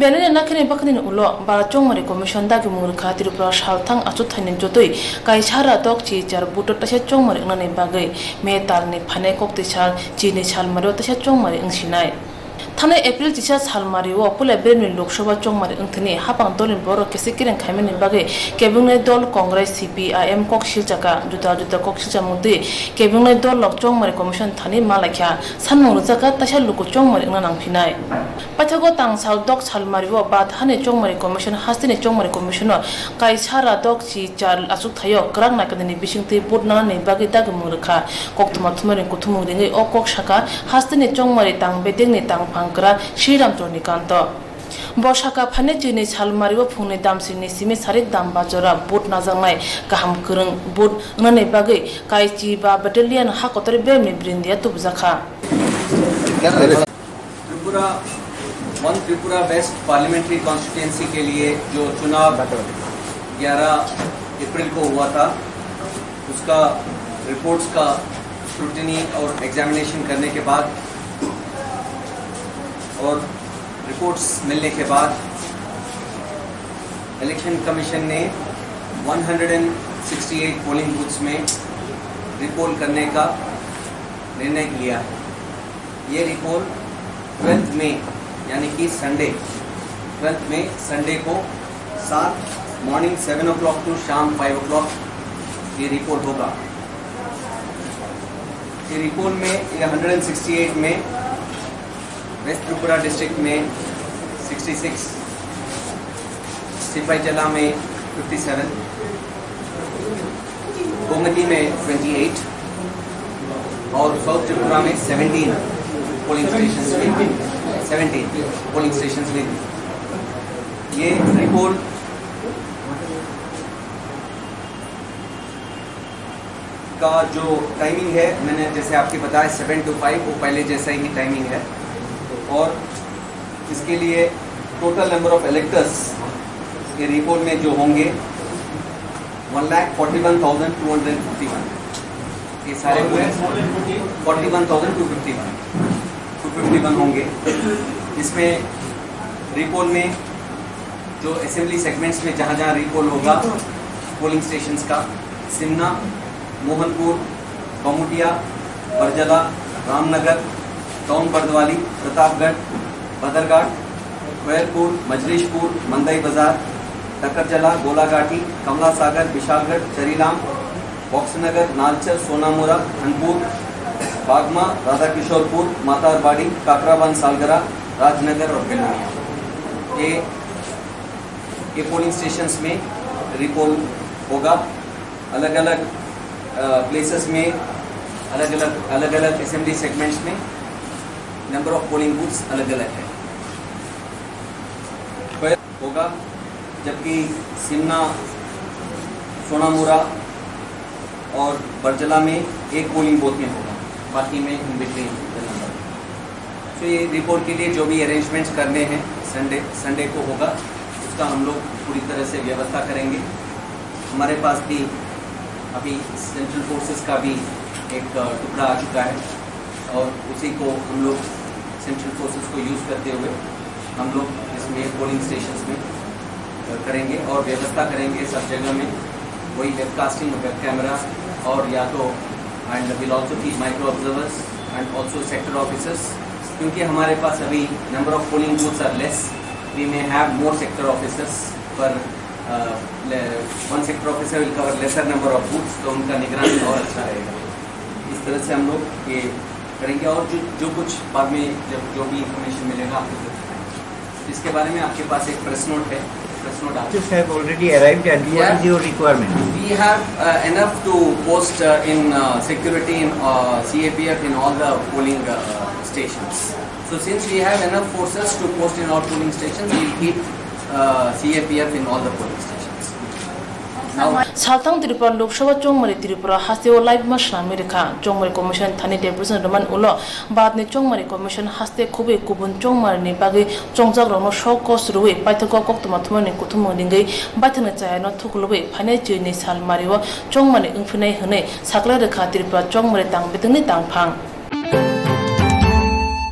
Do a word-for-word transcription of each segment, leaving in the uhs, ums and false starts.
Belai nakhani bakhani ulo Bharat Chongmari Commission dagimung rwkha Tripura salthang achukthani jotoi kaisa ra dok chi char vote taisa chongmari wngnani bagwi May talni phainai koktwi sal chini salmario taisa chongmari wngsinai. Thanai April chisa salmario puila beremni Lok Sabha chongmari wngthani hapang dolni borok kesi kereng khaimani bagwi kebengni dol Congress, C P I M kok silchaka, juda juda kok silchamung twi kebengni dol rok chongmari commission thani malaikha sanmung rwjakha taisa luku chongmari wngna nangphinai. Paithago tang sal dok salmario Bharat hani chongmari commission hasteni chongmari commissiono kaisa ra dok chi char achuk thaio kwrak naikadini bisingtwi vote nanani bagwi dagimung rwkha. Koktwma thumnairok kuthumung ringwi o kok sakha hasteni chongmari tang bedekni tangphang kwrak Sriram Chornikanto. Bo sakha phainai chini salmario phungni damsini simi sarik dam bajora vote najaknai kaham kwrwng vote wngnani bagwi kaichi ba battalion ha kotor beremni brindia tubujakha. Tripura, one Tripura west parliamentary constituency के लिए जो चुनाव ग्यारह अप्रैल को हुआ था, उसका रिपोर्ट्स का स्क्रूटिनी और एग्जामिनेशन करने के बाद और रिपोर्ट्स मिलने के बाद इलेक्शन कमीशन ने one hundred and sixty eight polling booths में रिपोल करने का निर्णय लिया है। ये रिपोल ट्वेल्थ मई, यानी कि संडे, ट्वेल्थ मई संडे को सात, morning seven o'clock to शाम फ़ाइव ओ क्लॉक ये रिपोल होगा। ये रिपोल में, ये हंड्रेड एंड सिक्सटी एट में वेस्ट त्रिपुरा डिस्ट्रिक्ट में सिक्सटी सिक्स, सिपाही जला में फिफ्टी सेवन, गोमती में ट्वेंटी एट और साउथ त्रिपुरा में सेवनटीन पोलिंग स्टेशंस में, सेवनटीन पोलिंग स्टेशंस में ये रिपोल का जो टाइमिंग है, मैंने जैसे आपके बताया, सेवन टू फ़ाइव, वो पहले जैसा ही टाइमिंग है। और इसके लिए टोटल नंबर ऑफ इलेक्टर्स ये रिपोल में जो होंगे, one lakh forty one thousand two hundred fifty one, ये सारे पूरे forty one thousand two fifty one, two fifty one होंगे। इसमें रिपोल में जो असेंबली सेगमेंट्स में जहाँ जहाँ रिपोल होगा, पोलिंग स्टेशंस का, सिमना, मोहनपुर, कमुटिया, बरजला, रामनगर, टाउन बर्दवाली, प्रतापगढ़, बदरघाट, खैरपुर, मजलीशपुर, मंदई बाजार, टकरजला, गोलाघाटी, कमला सागर, विशालगढ़, चरीलाम, बक्सनगर, नालचर, सोनामुरा, धनपुर, बागमा, राधाकिशोरपुर, मातारबाड़ी, काकराबांद, सालगरा, राजनगर और बेलोनिया। ये, ये पोलिंग स्टेशंस में रिपोल होगा। अलग-अलग, अ, प्लेसेस में, अलग-अलग, अलग-अलग असेंबली सेगमेंट्स में नंबर ऑफ पोलिंग बूथ्स अलग-अलग है। होगा, जबकि सिमना, सोनामुरा और बरजला में एक पोलिंग बूथ में होगा, बाकी में इन बिटवीन द नंबर। तो ये रिपोर्ट के लिए जो भी अरेंजमेंट्स करने हैं संडे, संडे को होगा, उसका हम लोग पूरी तरह से व्यवस्था करेंगे। हमारे पास भी अभी सेंट्रल फोर्सेस का भी एक, अ, टुकड़ा आ चुका है और उसी को हम लोग सेंट्रल फोर्सेस को यूज़ करते हुए हम लोग इसमें पोलिंग स्टेशंस में, अ, करेंगे और व्यवस्था करेंगे सब जगह में। वही वेबकास्टिंग, वेब कैमरा और या तो, and we'll also keep micro observers and also sector officers, क्योंकि हमारे पास अभी number of polling booths are less, we may have more sector officers, पर, अ, ले-, one sector officer will cover lesser number of booths, तो उनका निगरानी और अच्छा रहेगा। इस तरह से हम लोग ये करेंगे और जो, जो कुछ बाद में जब जो भी इंफॉर्मेशन मिलेगा, आपको बताएंगे। इसके बारे में आपके पास एक प्रेस नोट है, प्रेस नोट आप Officers have already arrived and what Yeah. is your requirement? We have, uh, enough to post, uh, in, uh, security in, uh, C A P F in all the polling, uh, stations. So since we have enough forces to post in all polling stations, we'll keep, uh, C A P F in all the polling stations. Now, Salthang Tripura Lok Sabha chongmari Tripura hasteo laibuma swnamwi rwkha. Chongmari Commission thani deputation rwmani ulo Bharatni Chongmari Commission haste khubui kubun chongmarini bagwi chongjakrokno sok kos rwui paithago koktwma thumani kuthumung ringwi baithangni chayano thuklubui phainai chwini salmario chongmani wngphinai hwnwi saklai rwkha Tripura chongmari tang bedekni tangphang.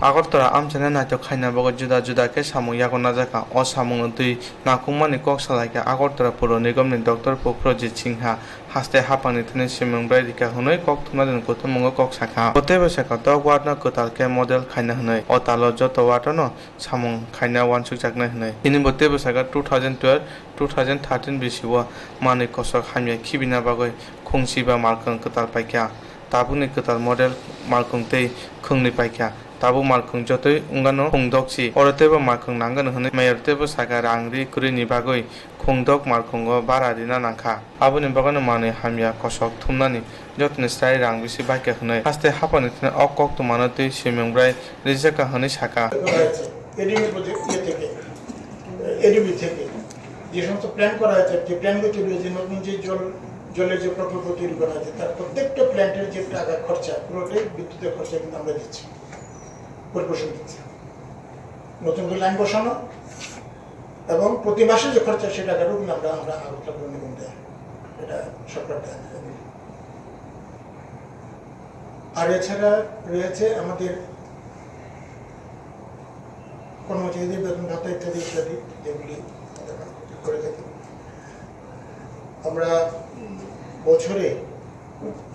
Agartala amchaini naithok khaina bagwi juda juda khe samung yago najakha. O samungno twi nakukmani kok salaikha Agartala Puro Nigomni Doctor Puprojit Singha. Haste haphangni thani simung bwrwi rikha hwnwi kok thumnani kuthummungo kok sakha. Bo teibo sakha, tok ward no kwtal khe model khaina hwnwi. O talo joto ward no samung khaina uansukjaknai hwnwi. Tini bo teibo sakha, two thousand twelve, two thousand thirteen bisio manwi kosok hamya khibina bagwi khungsi ba malkhung kwtal paikha. Tabukni kwtal model malkhung tei khungni paikha. Tabuk malkhung jotoi wngano khungdokchi. Oro teibo malkhung nangano hwnwi mayor teibo sakha, rang ri kwrwini bagwi khungdok malkhungo bara rina nangkha. Aboni bagwino manwi hamya kosok thumnani jotoni slai rang bisi baikha hwnwi haste haphangni thani o koktwmano twi swimung bwrwi rijakha hwnwi sakha. ADB project ইয়ে থেকে, এডিবি থেকে যে সমস্ত প্ল্যান করা হয়েছে, যে প্ল্যানগুলো তৈরি হয়েছে, নতুন যে জল, জলের যে প্রকল্প তৈরি করা হয়েছে, তার প্রত্যেকটা প্ল্যান্টের যে টাকা খরচা, পুরোটাই বিদ্যুতের খরচা কিন্তু আমরা দিচ্ছি, কর্পোরেশন দিচ্ছে। নতুন করে লাইন বসানো এবং প্রতি মাসে যে খরচা, সে টাকাটাও কিন্তু আমরা, আমরা আগরতলা পৌর নিগম দেয়, এটা সরকার দেয়। আর এছাড়া রয়েছে আমাদের কর্মচারীদের বেতন ভাতা ইত্যাদি ইত্যাদি, যেগুলি আমরা করে থাকি। আমরা, উম, বছরে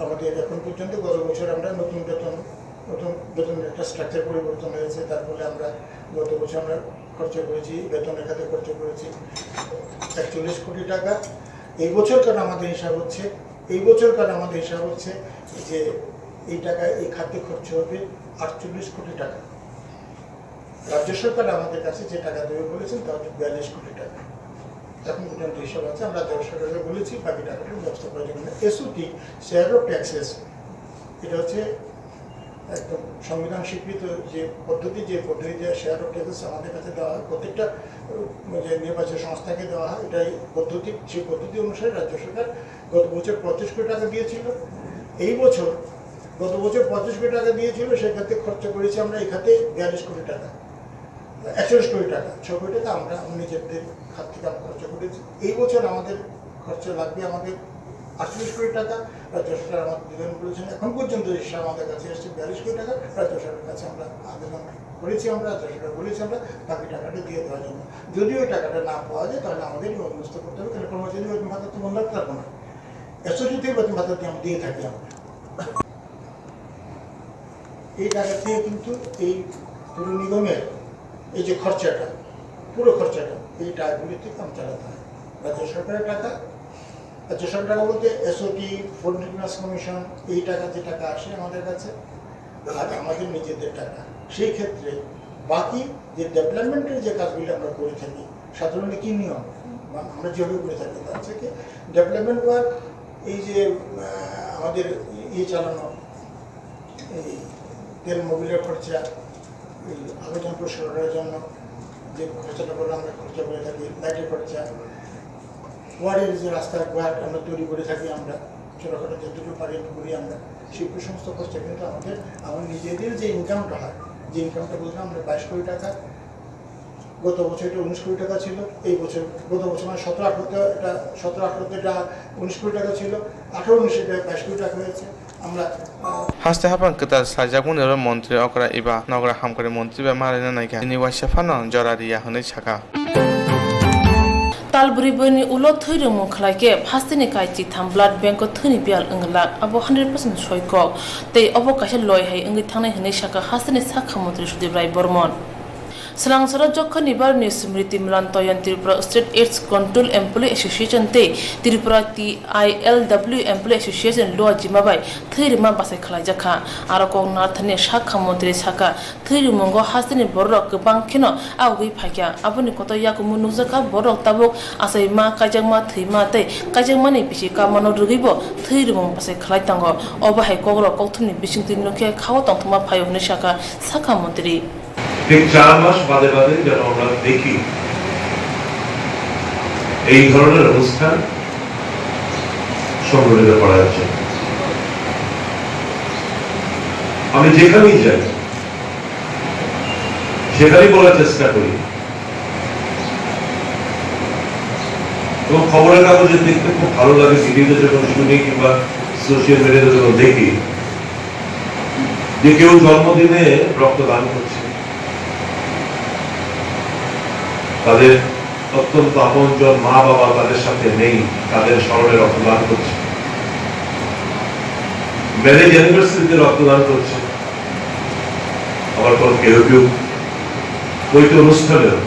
আমাদের এখন পর্যন্ত, গত বছর আমরা নতুন বেতন, নতুন বেতনের একটা স্ট্রাকচার পরিবর্তন হয়েছে, তার ফলে আমরা গত বছর আমরা খরচা করেছি, বেতনের খাতে খরচা করেছি একচল্লিশ কোটি টাকা। এই বছরকার আমাদের হিসাব হচ্ছে, এই বছরকার আমাদের হিসাব হচ্ছে যে এই টাকা, এই খাতে খরচ হবে আটচল্লিশ কোটি টাকা। রাজ্য সরকার আমাদের কাছে যে টাকা দেবে বলেছেন, তা হচ্ছে বিয়াল্লিশ কোটি টাকা। এখন পর্যন্ত হিসাব আছে, আমরা রাজ্য সরকারকে বলেছি বাকি টাকাটার ব্যবস্থা করার জন্য। এসওটি, শেয়ার অফ ট্যাক্সেস, এটা হচ্ছে একদম সংবিধান স্বীকৃত যে পদ্ধতি, যে পদ্ধতিতে শেয়ার অফ ট্যাক্সেস আমাদের কাছে দেওয়া হয়, প্রত্যেকটা, উম, যে নির্বাচন সংস্থাকে দেওয়া হয়, এটাই পদ্ধতি। সেই পদ্ধতি অনুসারে রাজ্য সরকার গত বছর পঁচিশ কোটি টাকা দিয়েছিল, এই বছর, গত বছর পঁচিশ কোটি টাকা দিয়েছিল, সেক্ষেত্রে খরচা করেছি আমরা এই খাতে বিয়াল্লিশ কোটি টাকা, একচল্লিশ কোটি টাকা, ছ কোটি টাকা আমরা নিজেদের খাত থেকে আমরা খরচা করেছি। এই বছর আমাদের খরচা লাগবে আমাদের আটচল্লিশ কোটি টাকা, রাজ্য সরকার আমাদের দিবেন বলেছেন। এখন পর্যন্ত যে হিসাব আমাদের কাছে এসেছে বিয়াল্লিশ কোটি টাকা, রাজ্য সরকারের কাছে আমরা আবেদন করেছি, আমরা রাজ্য সরকার বলেছি আমরা বাকি টাকাটা দিয়ে দেওয়ার জন্য। যদি ওই টাকাটা না পাওয়া যায়, তাহলে আমাদের এই বন্দোবস্ত করতে হবে, তাহলে কর্মচারী বেতন ভাতা তো বন্ধ রাখতে পারবো না, এসওটি থেকে বেতন ভাতা দিয়ে আমরা দিয়ে থাকি আমরা। এই টাকা থেকে কিন্তু এই পৌর নিগমের এই যে খরচাটা, পুরো খরচাটা এই টাকাগুলি থেকে আমি চালাতে হয়। রাজ্য সরকারের টাকা, রাজ্য সরকার বলতে এসওটি, ফুড রিকগনাইজ কমিশন, এই টাকা, যে টাকা আসে আমাদের কাছে, আর আমাদের নিজেদের টাকা। সেই ক্ষেত্রে বাকি যে ডেভেলপমেন্টের যে কাজগুলি আমরা করে থাকি, সাধারণত কি নিয়ম, বা আমরা যেভাবে করে থাকি, তা হচ্ছে কি, ডেভেলপমেন্ট ওয়ার্ক, এই যে, আহ, আমাদের ইয়ে চালানো, এই তেল মোবিলের খরচা, এই আবেদন পরিষ্কার করার জন্য যে খরচাটা বলে আমরা খরচা করে থাকি, লাইটের খরচা, ওয়ার্ডের যে রাস্তাঘাট আমরা তৈরি করে থাকি, আমরা ছোটোখাটো যতটুকু পারি একটু করি আমরা, সেই সমস্ত খরচা কিন্তু আমাদের, আমার নিজেদের যে ইনকামটা হয়, যে ইনকামটা বলতে আমরা বাইশ কোটি টাকা, গত বছর এটা উনিশ কোটি টাকা ছিল, এই বছর, গত বছর মানে সতেরো আঠারোতে এটা, সতেরো আঠারোতে এটা উনিশ কোটি টাকা ছিল, আঠারো উনিশে এটা বাইশ কোটি টাকা হয়েছে। আমরা, আহ, Haste haphang kwtal saljakmani oro montri okra eba nogra hamkrai montri bai ma rwna naikha, tini waisa phano jora riya hwnwi sakha. Talbrwi bwrwini ulo thwi rwngmung khlai khe hasteni kaichi tham blood bank-o thwini biyal wng glak, abo hundred percent soi kok, tei obo kaisa loi hai wngwi thangnai hwnwi sakha hasteni sakha montri Sudip Rai Bormon. Swlangsaro Jokhani Baroni Smriti Milan Toyon Tripura State AIDS Control Employee Association tei Tripura T I L W Employee Association Lua Jima bai thwi rwma bachai khlaijakha. Aro kok narwkthani sakha montri sakha, thwi rwmungo hasteni bororok kwbang kheno agugwi phaikha. Aboni kotor yakungmo nukjakha, bororok tabuk achaima, kaijakma, thwima tei kaijakmani bisi kamano rwgwibo thwi rwmung bachai khlai tongo. Obo hai kokrok kokthumni bisingtwi nukhe khao tongthokma phaio hwnwi sakha sakha montri. ঠিক চার মাস বাদে বাদে যেন আমরা দেখি এই ধরনের অনুষ্ঠান সংগঠিত করা হচ্ছে। আমি যেখানেই যাই, সেখানেই বলার চেষ্টা করি, এবং খবরের কাগজে দেখতে খুব ভালো লাগে, ভিডিওতে যখন শুনি কিংবা সোশ্যাল মিডিয়াতে যখন দেখি, যে কেউ জন্মদিনে রক্তদান করছে, তাদের অত্যন্ত আপনজন মা বাবা তাদের সাথে নেই, তাদের স্মরণে রক্তদান করছে, ম্যারেজ অ্যানিভার্সারিতে রক্তদান করছে, আবার কোনো কেউ কেউ পৈতে অনুষ্ঠানেও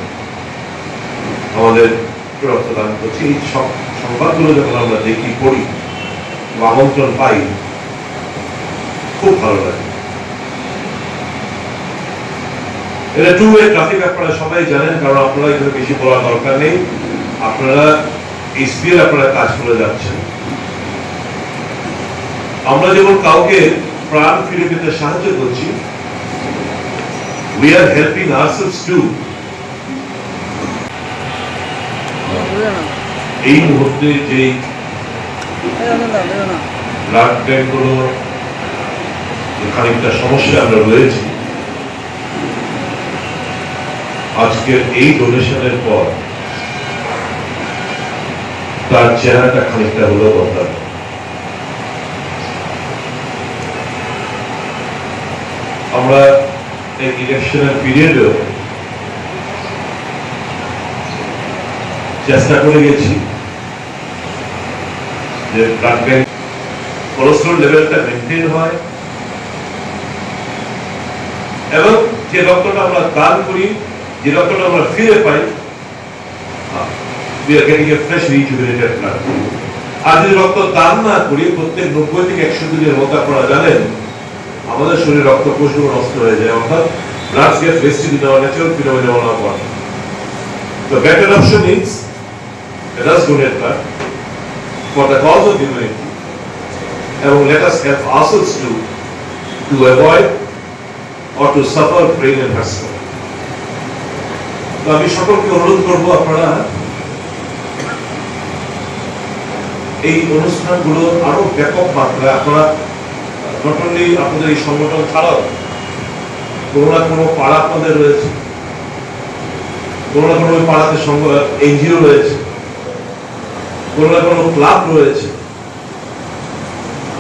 আমাদের রক্তদান করছে। এই সব সংবাদগুলো যখন আমরা দেখি, পড়ি বা আমন্ত্রণ পাই, খুব ভালো লাগে। এটা টু ওয়ে ট্রাফিক, আপনারা সবাই জানেন, কারণ আপনারা এখানে বেশি বলার দরকার নেই। আপনারা এসবিআর আপনারা কাজ করে যাচ্ছেন। আমরা যেমন কাউকে প্রাণ ফিরে পেতে সাহায্য করছি, we are helping ourselves too। এই মুহূর্তে যে ব্লাড ব্যাংকগুলো খানিকটা সমস্যা আমরা রয়েছি, আজকের এই ডোনেশনের পর তার চেহারাটা খানিকটা হলেও বদলাবে। আমরা এই ইলেকশনের পিরিয়ডেও চেষ্টা করে গেছি যে ব্লাড ব্যাংক কোলেস্টেরল লেভেলটা মেনটেন হয় এবং যে রক্তটা আমরা দান করি, যে রক্তটা আমরা ফিরে পাই, we are getting a fresh rejuvenated blood। আর যদি রক্ত দান না করি, প্রত্যেক নব্বই থেকে একশো দিনের মধ্যে আপনারা জানেন আমাদের শরীরে রক্ত কোষগুলো নষ্ট হয়ে যায়, অর্থাৎ blood gets wasted in our natural phenomena of our body। The better option is, let us donate blood for the cause of humanity, এবং let us help ourselves to, to avoid or to suffer brain and heart stroke। তো আমি সকলকে অনুরোধ করবো, আপনারা এই অনুষ্ঠানগুলো আরো ব্যাপক মাত্রায়, আপনারা not only আপনাদের এই সংগঠন ছাড়াও কোনো না কোনো পাড়া আপনাদের রয়েছে, কোনো না কোনো ওই পাড়াতে সংঘ, এনজিও রয়েছে, কোনো না কোনো ক্লাব রয়েছে,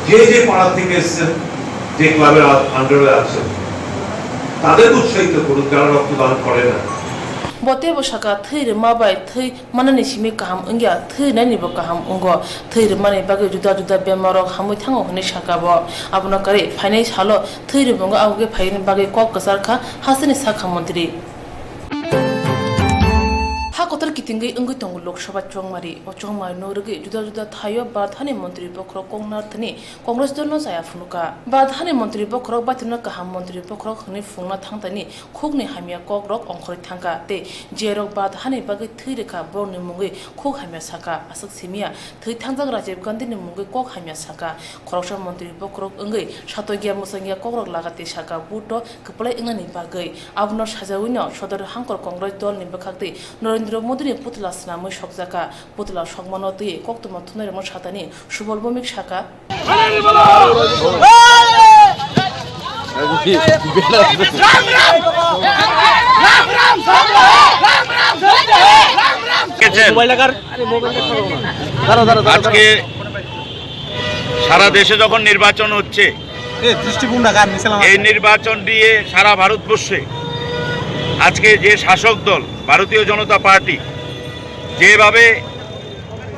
যে যে পাড়া থেকে এসছেন, যে ক্লাবের আ-, আন্ডারে আছেন, তাদের উৎসাহিত করুন, যারা রক্তদান করে না। Bo teibo saka, thwi rwma bai thwi manani simi kaham wngya, thwi nainibo kaham wngo. Thwi rwmani bagwi juda juda bemarrok hamwi thango hwnwi saka bo. Abono karwi phainai salo thwi rwmungwi abo khe phaini bagwi kok kwchar kha hasteni sakha montri. Ha kotor kitingwi wngwi tongo Lok Sabha chongmari. O chongmari no rwgwi juda juda thaio Bharat hani montri bokhorok kokna thani Congress dol no chaya phunukha. Bharat hani montri bokhorok baithumno kaham montri bokhorok hwnwi phungna thangtani khukni hamya kokrok ongkhorwi thangkha tei jerok Bharat hani bagwi thwi rwkha borokni mungwi khuk hamya sakha. Aswk simiya thwi thangjak Rajiv Gandhi ni mungwi kok hamya sakha. Khoroksa montri bokhorok wngwi satokya mwsangya kokrok laga tei sakha vote o kwplai wngnani bagwi. Abono sajagwino sodor hangkor Congress dol ni bwkhak tei Narendra Modi ni putla swnamwi sokjakha. Putla sokmano twiwi koktwma thunairokno satani Subal Bhowmik sakha. গেছেন। আজকে সারা দেশে যখন নির্বাচন হচ্ছে, এই নির্বাচন দিয়ে সারা ভারতবর্ষে আজকে যে শাসক দল ভারতীয় জনতা পার্টি যেভাবে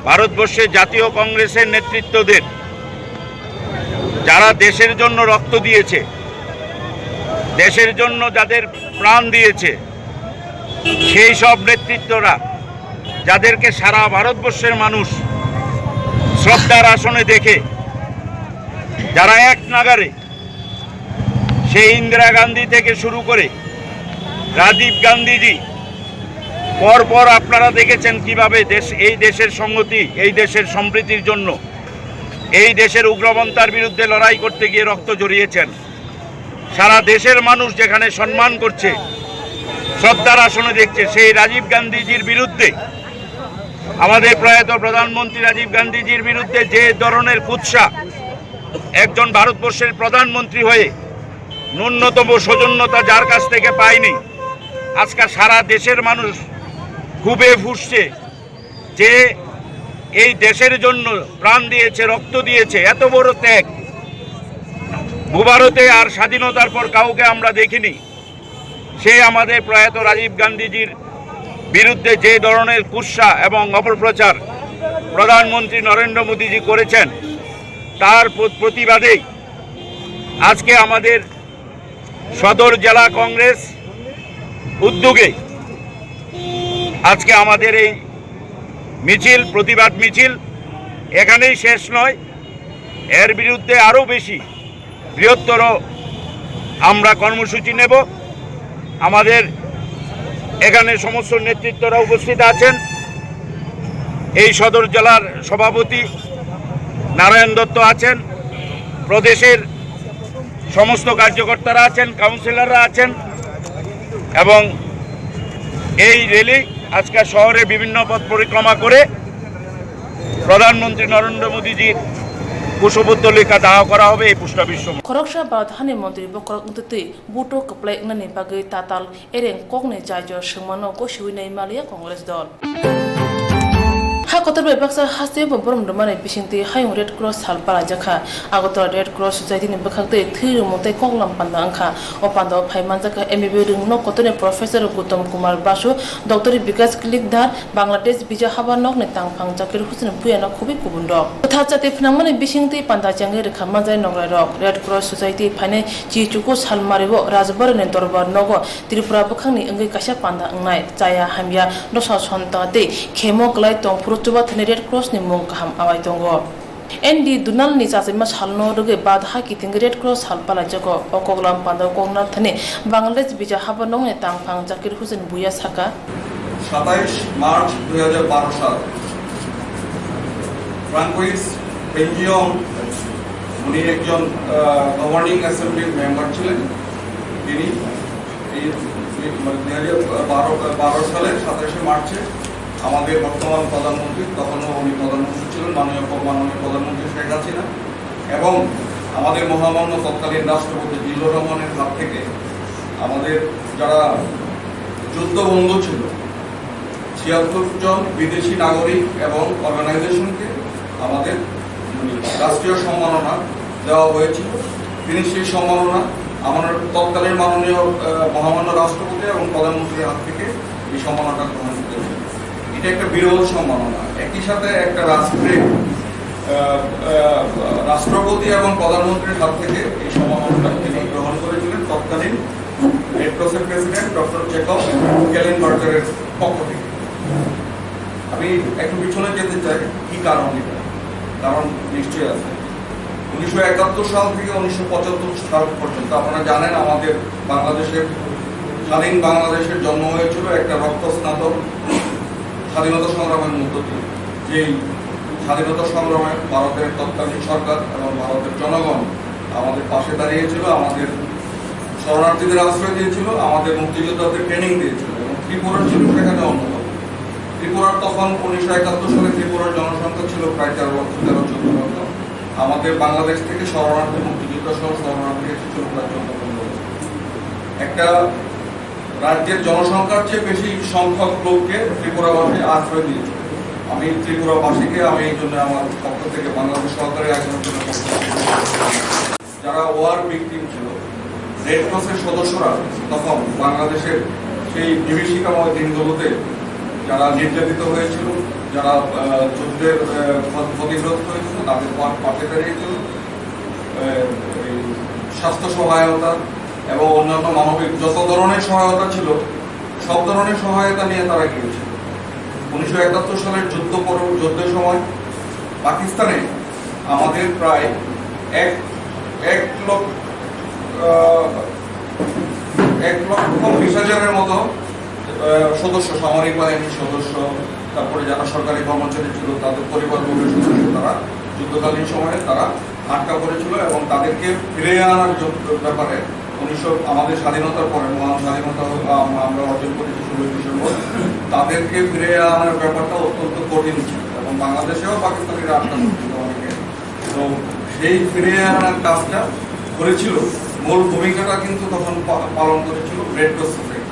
ভারতবর্ষে জাতীয় কংগ্রেসের নেতৃত্ব দেন, যারা দেশের জন্য রক্ত দিয়েছে, দেশের জন্য যাদের প্রাণ দিয়েছে, সেই সব নেতৃত্বরা, যাদেরকে সারা ভারতবর্ষের মানুষ শ্রদ্ধার আসনে দেখে, যারা এক নাগাড়ে সেই ইন্দিরা গান্ধী থেকে শুরু করে রাজীব গান্ধীজি, পরপর আপনারা দেখেছেন কিভাবে দেশ, এই দেশের সংহতি, এই দেশের সম্প্রীতির জন্য, এই দেশের উগ্রপন্থার বিরুদ্ধে লড়াই করতে গিয়ে রক্ত ঝরিয়েছেন। সারা দেশের মানুষ যেখানে সম্মান করছে, শ্রদ্ধার আসনে দেখছে, সেই রাজীব গান্ধীজির বিরুদ্ধে, আমাদের প্রয়াত প্রধানমন্ত্রী রাজীব গান্ধীজির বিরুদ্ধে যে ধরনের কুৎসা, একজন ভারতবর্ষের প্রধানমন্ত্রী হয়ে ন্যূনতম সৌজন্যতা যার কাছ থেকে পায়নি, আজকে সারা দেশের মানুষ ক্ষোভে ফুঁসছে যে এই দেশের জন্য প্রাণ দিয়েছে, রক্ত দিয়েছে, এত বড় ত্যাগ। ভূভারতে আর স্বাধীনতার পর কাউকে আমরা দেখিনি। সেই আমাদের প্রয়াত রাজীব গান্ধীজির বিরুদ্ধে যে ধরনের কুৎসা এবং অপপ্রচার প্রধানমন্ত্রী নরেন্দ্র মোদীজি করেছেন, তার প্র- প্রতিবাদেই আজকে আমাদের সদর জেলা কংগ্রেস উদ্যোগে আজকে আমাদের এই মিছিল, প্রতিবাদ মিছিল এখানেই শেষ নয়, এর বিরুদ্ধে আরও বেশি বৃহত্তর আমরা কর্মসূচি নেব। আমাদের এখানে সমস্ত নেতৃত্বরা উপস্থিত আছেন, এই সদর জেলার সভাপতি নারায়ণ দত্ত আছেন, প্রদেশের সমস্ত কার্যকর্তারা আছেন, কাউন্সিলররা আছেন এবং এই র্যালি আজকে শহরে বিভিন্ন পথ পরিক্রমা করে প্রধানমন্ত্রী নরেন্দ্র মোদীজির কুশপুত্তলিকা দাহ করা হবে এই পোস্ট অফিস সম্মুখে। Khoroksa Bharat hani montri bokhorok wngtwi twi buto kwplai wngnani bagwi tatal ereng kokni jaijo swngmano gosiwi nai maliya Congress dol. Ha kotor bai baksa haste bo borom rwmani bisingtwi hayung Red Cross sal palaijakha. Agartala Red Cross Society ni bwkhak twi thwi rwmung tei koklam panda wngkha. O panda o phai manjakha M B B Rwngno kotorni Professor Gautam Kumar Basu, Doctor Bikas Kilikdar, Bangladesh Bija Haba Nokni tangphang Zakir Hussain Bhuya no khubui kubun rok. Kwthar chati phnangmani bisingtwi panda chengwi rwkha manjai nograi rok. Red Cross Society phainai chichuku salmari o Rajbari ni dorbar nogo Tripura bwkhakni wngwi kaisa panda wngnai, chaya hamya, dosa sonta tei khemo kwlai tongphuru chubathani Red Cross ni mung kaham awai tongo. N D Dunal ni chachaima salno rwgwi bad ha kiting Red Cross sal palaijago. O koklam pandao kok narthani Bangladesh Bija Haba Nokni tangphang Zakir Hussain Bhuya sakha. সাতাইশ মার্চ দুই হাজার বারো সাল ফ্রাঙ্কুইস বেলজিয়াম, উনি একজন গভর্নিং অ্যাসেম্বলির মেম্বার ছিলেন। তিনি এই মানে দুই হাজার বারো বারো সালের সাতাশে মার্চে আমাদের বর্তমান প্রধানমন্ত্রী, তখনও উনি প্রধানমন্ত্রী ছিলেন, মাননীয় মাননীয় প্রধানমন্ত্রী শেখ হাসিনা এবং আমাদের মহামান্য তৎকালীন রাষ্ট্রপতি জিল্লুর রহমানের হাত থেকে আমাদের যারা যুদ্ধবন্ধু ছিল, ছিয়াত্তর জন বিদেশি নাগরিক এবং অর্গানাইজেশনকে আমাদের রাষ্ট্রীয় সম্মাননা দেওয়া হয়েছিল। তিনি সেই সম্মাননা আমার তৎকালীন মাননীয়, আহ, মহামান্য রাষ্ট্রপতি এবং প্রধানমন্ত্রীর হাত থেকে এই সম্মাননাটা গ্রহণ করেছেন। এটা একটা বিরল সম্মাননা। একই সাথে একটা রাষ্ট্রে, আহ, আহ, রাষ্ট্রপতি এবং প্রধানমন্ত্রীর হাত থেকে এই সম্মাননাটা তিনি গ্রহণ করেছিলেন তৎকালীন রেড ক্রসের প্রেসিডেন্ট ডক্টর জেকব কেলেনবার্জারের পক্ষ থেকে। আমি একটু পিছনে যেতে চাই, কি কারণ এটা? কারণ নিশ্চয়ই আছে। উনিশশো একাত্তর সাল থেকে উনিশশো পঁচাত্তর সাল পর্যন্ত আপনারা জানেন, আমাদের বাংলাদেশের, স্বাধীন বাংলাদেশের জন্ম হয়েছিল একটা রক্তস্নাত স্বাধীনতা সংগ্রামের মধ্য দিয়ে। যেই স্বাধীনতা সংগ্রামে ভারতের তৎকালীন সরকার এবং ভারতের জনগণ আমাদের পাশে দাঁড়িয়েছিল, আমাদের শরণার্থীদের আশ্রয় দিয়েছিল, আমাদের মুক্তিযোদ্ধাদের ট্রেনিং দিয়েছিল এবং ত্রিপুরা ছিল সেখানে অন্যতম। ত্রিপুরার তখন উনিশশো একাত্তর সালে ত্রিপুরার জনসংখ্যা ছিল প্রায় তেরো লক্ষ, তেরো চোদ্দ লক্ষ। আমাদের বাংলাদেশ থেকে শরণার্থী, মুক্তিযোদ্ধা সহ শরণার্থী এসেছিল প্রায় চোদ্দ পনেরো লক্ষ। একটা রাজ্যের জনসংখ্যার চেয়ে বেশি সংখ্যক লোককে ত্রিপুরাবাসী আশ্রয় দিয়েছে। আমি ত্রিপুরাবাসীকে, আমি এই জন্য আমার পক্ষ থেকে বাংলাদেশ সরকারের একজন জন্য যারা ওয়ার ভিকটিম ছিল, রেড ক্রসের সদস্যরা তখন বাংলাদেশের সেই বিভীষিকাময় দিনগুলোতে যারা নির্যাতিত হয়েছিল, যারা, আহ, যুদ্ধের, আহ, ক্ষত-, ক্ষতিগ্রস্ত হয়েছিল, তাদের পা-, পাশে দাঁড়িয়েছিল। আহ, এই স্বাস্থ্য সহায়তা এবং অন্যান্য মানবিক যত ধরনের সহায়তা ছিল, সব ধরনের সহায়তা নিয়ে তারা গিয়েছিল। উনিশশো একাত্তর সালের যুদ্ধ পর-, যুদ্ধের সময় পাকিস্তানে আমাদের প্রায় এক, এক লক্ষ, আহ, এক লক্ষ বিশ হাজারের মতো, আহ, সদস্য, সামরিক বাহিনীর সদস্য, তারপরে যারা সরকারি কর্মচারী ছিল, তাদের পরিবারবর্গের সদস্য, তারা যুদ্ধকালীন সময়ে তারা আটকা পড়েছিল এবং তাদেরকে ফিরে আনার জ-, ব্যাপারে উনিশশো, আমাদের স্বাধীনতার পরে, মহান স্বাধীনতা, আম-, আমরা অর্জন করেছি ষোলোই ডিসেম্বর, তাদেরকে ফিরে আনার ব্যাপারটা অত্যন্ত কঠিন ছিল এবং বাংলাদেশেও পাকিস্তানিরা আটকা পড়েছিল অনেকে। তো সেই ফিরে আনার কাজটা করেছিল, মূল ভূমিকাটা কিন্তু তখন পা-, পালন করেছিল রেড ক্রস সোসাইটি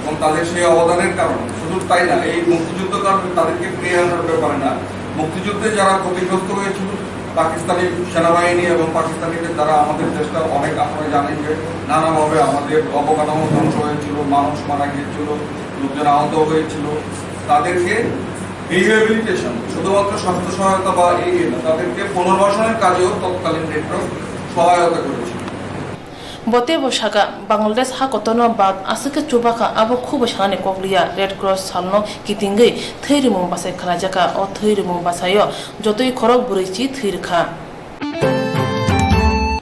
এবং তাদের সেই অবদানের কারণে। শুধু তাই না, এই মুক্তিযুদ্ধকাল তাদেরকে ফিরে আনার ব্যাপারে না, মুক্তিযুদ্ধে যারা ক্ষতিগ্রস্ত হয়েছিল, পাকিস্তানি সেনাবাহিনী এবং পাকিস্তানিদের দ্বারা আমাদের দেশটা অনেক, আপনারা জানেন যে নানাভাবে আমাদের অবকাঠামো ধ্বংস হয়েছিল, মানুষ মারা গিয়েছিল, লোকজন আহত হয়েছিল। তাদেরকে রিহেবিলিটেশন, শুধুমাত্র স্বাস্থ্য সহায়তা বা এই না, তাদেরকে পুনর্বাসনের কাজেও তৎকালীন নেটওয়ার্ক সহায়তা করেছিল। Bo teibo saka, Bangladesh ha kotorno bad aswk khe chubakha, abo khubo sanani kok liya. Red Cross salno kitingwi thwi rimung bachai khlaijakha. O thwi rimung bachaio jotoi khorok bwrwi chi thwi rwkha.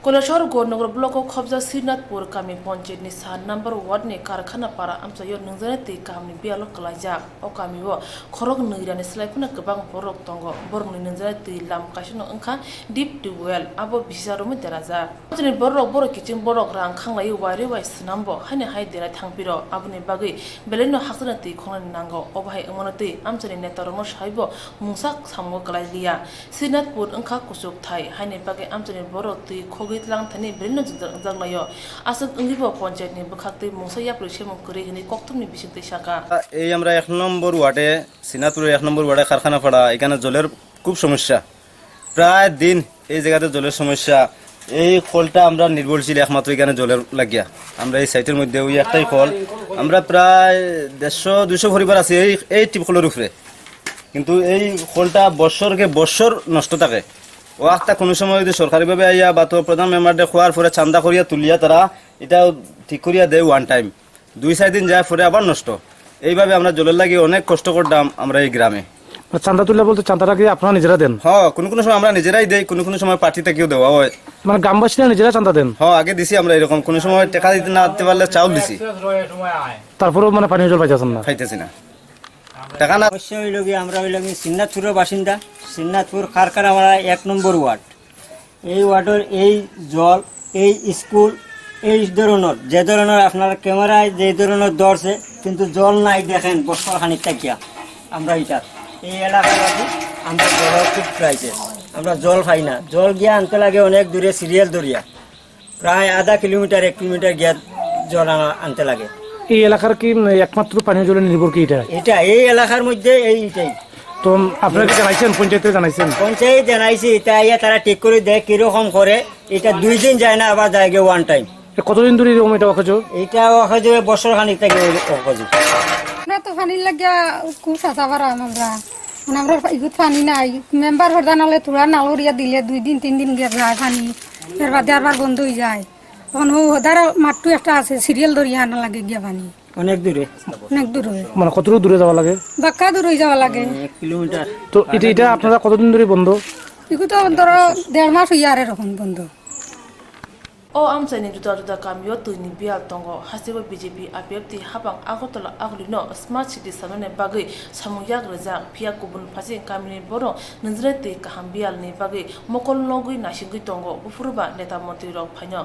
Kailashahar Gornagar block o khobjak Srinathpur kami panchayat ni sa number ward ni Karkhana para amchaio nwngjani twi kahamni biyalo kwlaijak. O kamio khorok nwi rani slai phano kwbang borok tongo. Borokni nwngjani twi lam kaisano wngkha deep tubewell, abo bisisa romwi derajak. Amchaini borok, borok kiching borok rang khanglaiwi wairwi bai swnambo haino hai derai thangphiro. Aboni bagwi belaino hakchano twi khongnani nango. Obo hai wngmano twi amchaini netarokno saibo mungsa samungo kwlai liya. Srinathpur wngkha kuchuk thai, haini bagwi amchaini borok twi khogwi tlang thani belaino jwngjal wngjaklaio. Aswk wngwibo panchayatni bwkhaktwi mungsa yapri semung kwrwi hwnwi kokthumni bisingtwi sakha. এই আমরা এক নম্বর ওয়ার্ডে, সিনাথপুরের এক নম্বর ওয়ার্ডে কারখানাপাড়া, এখানে জলের খুব সমস্যা। প্রায় দিন এই জায়গাতে জলের সমস্যা। এই কলটা আমরা নির্ভরশীল একমাত্র এখানে জলের লাগিয়া। আমরা এই সাইটের মধ্যে ওই একটাই কল, আমরা প্রায় দেড়শো দুইশো পরিবার আছি এই, এই টিউবকলের উপরে। কিন্তু এই কলটা বছরকে বছর নষ্ট থাকে। ও আখতা কোনো সময় যদি সরকারিভাবে আইয়া বা তো প্রধান মেম্বারদের খোয়ার পরে চান্দা করিয়া তুলিয়া তারা এটা ঠিক করিয়া দেয় ওয়ান টাইম। দুই চার দিন যায় পরে আবার নষ্ট। এইভাবে আমরা জলের লাগি অনেক কষ্ট করতাম আমরা এই গ্রামে। মানে চান্দা তুলে বলতে চান্দাটা কি আপনারা নিজেরা দেন? হ্যাঁ, কোনো কোনো সময় আমরা নিজেরাই দেই, কোনো কোনো সময় পার্টি থেকেও দেওয়া হয়। মানে গ্রামবাসীরা নিজেরা চান্দা দেন? হ্যাঁ, আগে দিছি আমরা এরকম, কোনো সময় টাকা দিতে না দিতে পারলে চাউল দিছি। তারপরেও মানে পানীয় জল পাইতেছেন না? পাইতেছি না। টাকা না। সমস্যা হইল কি, আমরা হইলাম কি সিন্নাথপুরের বাসিন্দা, সিন্নাথপুর কারখানাপাড়া এক নম্বর ওয়ার্ড। এই ওয়ার্ডের এই জল, এই স্কুল, এই ধরনের, যে ধরনের আপনার ক্যামেরায় যে ধরনের ধরছে, কিন্তু জল নাই দেখেন বছর খানিক থাকিয়া। আমরা এটা, এই এলাকার বাসী, আমরা জলের খুব ক্রাইসিস, আমরা জল পাই না। জল গিয়া আনতে লাগে অনেক দূরে সিরিয়াল ধরিয়া, প্রায় আধা কিলোমিটার, এক কিলোমিটার গিয়া জল আনা, আনতে লাগে। এই এলাকার কি, উম, একমাত্র পানীয় জলের নির্ভর কি এটা? এটা, এই এলাকার মধ্যে এই, এটাই। তো আপনারা কি জানাইছেন, পঞ্চায়েতে জানাইছেন? পঞ্চায়েত জানাইছি, এটা আইয়া তারা ঠিক করে দেয়, কিরকম করে। এটা দুই দিন যায় না, আবার যায় গিয়ে ওয়ান টাইম। এ, কতদিন ধরে এরকম এটা অকেজো? এটা অকেজো বছর খানিক থেকে অকেজো। আমরা তো পানির লাগিয়া খুব সাঁচা পারাম আমরা। মানে, আমরা ইগুত পানি নাই। মেম্বার প্রধান হলে থোড়া নালরিয়া দিলে দুই দিন, তিন দিন গিয়ে যায় পানি। এর বাদে আবার বন্ধ হয়ে যায়। এখন হো হদার মাঠটু একটা আছে, সিরিয়াল ধরিয়া আনা লাগে গিয়া পানি। অনেক দূরে। অনেক দূরে। মানে, কতটুকু দূরে যাওয়া লাগে? বাক্কা দূরে যাওয়া লাগে। এক কিলোমিটার। তো এটা, এটা আপনারা কতদিন ধরে বন্ধ? এগুলো তো ধরো দেড় মাস হইয়া আর এরকম বন্ধ। O amchaini juda juda kamio twini biyal tongo, hasteo B J P I P F T habang Agartala agulino smart city sanani bagwi samung yak rwjak, phiya kubun phaising kamini borok nwngjwnai twi kaham biyalni bagwi mokol nogwi naisingwi tongo, buphuruba neta montrirok phaino.